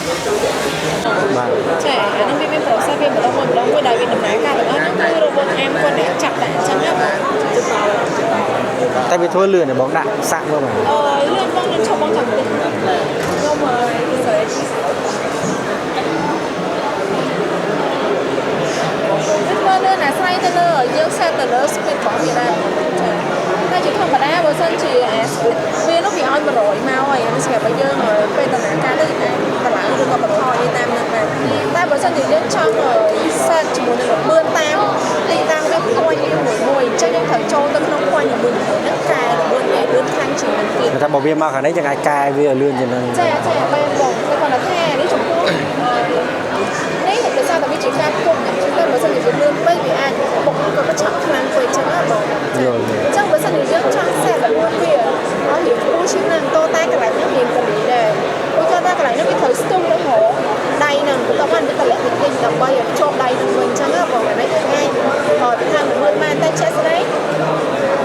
បាទ ចាអាហ្នឹងវាមាន process វាម្ដងមួយម្ដងមួយដែលវាដំណើរការទាំងអស់ហ្នឹងគឺ robot arm គាត់អ្នកចាប់ដាក់អញ្ចឹងណាបង តែវាធ្វើលឿនទេបងដាក់សាក់មើលបាទ អឺលឿនបងលឿនឈប់បងចាំតិចខ្ញុំអឺស្រីវាធ្វើលឿនអាស្រ័យទៅលើយើង set ទៅលើ speed របស់វាដែរចាតែជាធម្មតាបើសិនជាអា speed វានោះវាឲ្យ100មកហើយអានេះសម្រាប់ឲ្យយើងពេលដំណើរការទៅអាចតម្លើងឬក៏បន្ថយតាមនឹងបានតែបើសិនជាយើងចង់ set ជាមួយនឹងល្បឿនតាមទីតាំងវា point វាមួយមួយអញ្ចឹងយើងត្រូវចូលទៅក្នុង point នីមួយៗហ្នឹងកែល្បឿនវាឲ្យលឿនខ្លាំងជាងនឹងទៀត តែថាបើវាមកខាងនេះយើងអាចកែវាឲ្យលឿនជាងហ្នឹង ចាចាបានបងតែគាត់ថានេះចំពោះនេះដោយសារតែវាជាការគុំអញ្ចឹងតែបើសិនជាវាលឿនពេកវាអាចបុកក៏ឆាប់ខ្លាំងពេកអញ្ចឹងណាបង យល់ អញ្ចឹងបើសិនជាយើងចង់ set ល្បឿនវាឲ្យរៀងខ្ពស់ជាងហ្នឹងតតែកន្លែងហ្នឹងរៀងកលីដែរព្រោះគាត់ថាកន្លែងហ្នឹងវាត្រូវស្ទុះទៅរកដៃហ្នឹងបន្ទាប់មកវាតម្លាក់តិចតិចដើម្បីឲ្យជាប់ដៃហ្នឹងវិញអញ្ចឹងណាបងអានេះយើងអាចឲ្យខាងល្បឿនបានតែជាក់ស្ដែង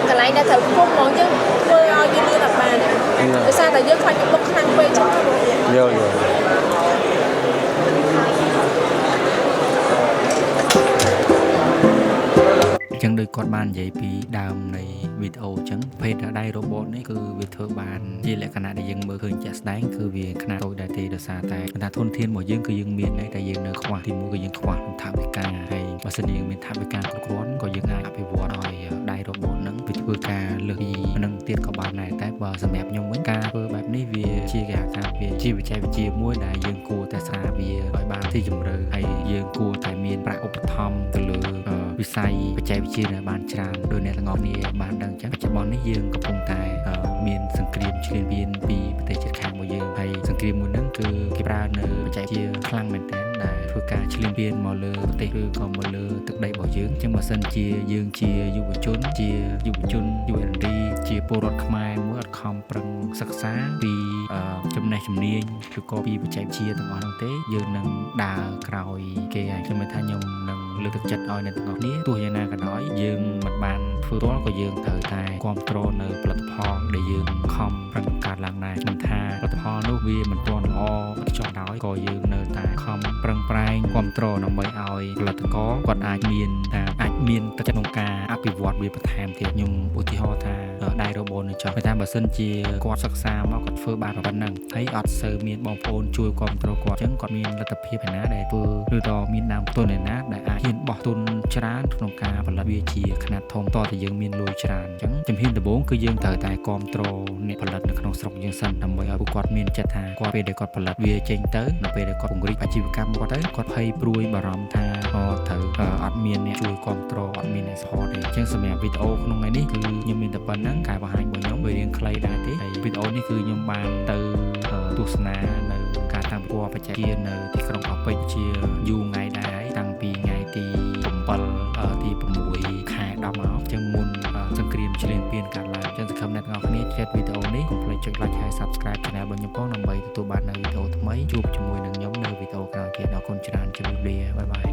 កន្លែងដែលត្រូវគុំហ្មងយើងធ្វើឲ្យវាលឿនអត់បានទេដោយសារតែយើងខ្លាចវាបុកខ្លាំងពេកអញ្ចឹងណាបង យល់យល់ អញ្ចឹងដោយគាត់បាននិយាយពីដើមនៃវីដេអូអញ្ចឹងភេទដៃ robot នេះគឺវាធ្វើបានជាលក្ខណៈដែលយើងមើលឃើញជាក់ស្ដែងគឺវាខ្នាតតូចដែរទេដោយសារតែថាធនធានរបស់យើងគឺយើងមានដែរតែយើងនៅខ្វះទីមួយគឺយើងខ្វះថវិកាហើយបើសិនជាយើងមានថវិកាគ្រប់គ្រាន់ក៏យើងអាចអភិវឌ្ឍឲ្យដៃ robot ហ្នឹងវាធ្វើការលើសពីនឹងទៀតក៏បានដែរតែបើសម្រាប់ខ្ញុំវិញការធ្វើបែបនេះវាជាគេហៅថាវាជាបច្ចេកវិទ្យាមួយដែលយើងគួរតែស្រាវវាឲ្យបានស៊ីជម្រៅហើយយើងគួរតែមានប្រាក់ឧបត្ថម្ភទៅលើវិស័យបច្ចេកវិទ្យាដែលបានច្រើនដោយអ្នកទាំងអស់គ្នាបានដឹងចឹងបច្ចុប្បន្ននេះយើងកំពុងតែមានសង្គ្រាមឈ្លានពានពីប្រទេសជិតខាងរបស់យើងហើយសង្គ្រាមមួយហ្នឹងគឺគេប្រើនៅបច្ចេកវិទ្យាខ្លាំងមែនទែនដែលធ្វើការឈ្លានពានមកលើប្រទេសឬក៏មកលើទឹកដីរបស់យើងចឹងបើសិនជាយើងជាយុវជនជាយុវជនយុវនារីជាពលរដ្ឋខ្មែរមួយអត់ខំប្រឹងសិក្សាពីចំណេះជំនាញឬក៏ពីបច្ចេកវិទ្យាទាំងអស់ហ្នឹងទេយើងនឹងដើរក្រោយគេហើយខ្ញុំថាខ្ញុំនឹងលើកទឹកចិត្តឲ្យអ្នកទាំងអស់គ្នាទោះយ៉ាងណាក៏ដោយយើងមិនបានធ្វើរាល់ក៏យើងត្រូវតែគ្រប់គ្រងនៅផលិតផលដែលយើងខំប្រឹងកើតឡើងដែរមិនថាផលិតផលនោះវាមិនទាន់ល្អឥតខ្ចោះដោយក៏យើងនៅតែខំប្រឹងប្រែងគ្រប់គ្រងដើម្បីឲ្យផលិតករគាត់អាចមានថាអាចមានទឹកចិត្តក្នុងការអភិវឌ្ឍវាបន្ថែមទៀតខ្ញុំឧទាហរណ៍ថាដៃ robot នេះចុះតែបើសិនជាគាត់សិក្សាមកគាត់ធ្វើបានប៉ុណ្ណឹងហើយអត់សូវមានបងប្អូនជួយគ្រប់គ្រងគាត់អញ្ចឹងគាត់មានលទ្ធភាពឯណាដែលធ្វើឬក៏មានដើមទុនឯណាដែលអាចហ៊ានបោះទុនច្រើនក្នុងការផលិតវាជាខ្នាតធំតតែយើងមានលុយច្រើនអញ្ចឹងជំហានដំបូងគឺយើងត្រូវតែគ្រប់គ្រងអ្នកផលិតនៅក្នុងស្រុកយើងសិនដើម្បីឲ្យពួកគាត់មានចិត្តថាគាត់ពេលដែលគាត់ផលិតវាចេញទៅនៅពេលដែលគាត់ពង្រីកអាជីវកម្មគាត់ទៅគាត់ភ័យព្រួយបារម្ភថាត្រូវអត់មានអ្នកជួយគ្រប់គ្រងអត់មានអ្នក support ទេអញ្ចឹងសម្រាប់វីដេអូក្នុងថ្ងៃនេះគឺខ្ញុំមានតែប៉ុណ្ណឹងការបង្ហាញរបស់ខ្ញុំវារៀងខ្លីដែរទេហើយវីដេអូនេះគឺខ្ញុំបានទៅទស្សនានៅការតាំងពិព័រណ៍បច្ចេកវិទ្យានៅទីក្រុងកោះពេជ្រជាយូរថ្ងៃដែរហើយតាំងពីថ្ងៃទី7ទី6ខែ10មកអញ្ចឹងមុនសង្គ្រាមឈ្លានពានកើតឡើងអញ្ចឹងសង្ឃឹមអ្នកទាំងអស់គ្នាចិត្តវីដេអូនេះកុំភ្លេចចុច like ហើយ subscribe channel របស់ខ្ញុំផងដើម្បីទទួលបាននូវវីដេអូថ្មីជួបជាមួយនឹងខ្ញុំនៅវីដេអូក្រោយទៀតអរគុណច្រើនជម្រាបលា bye bye.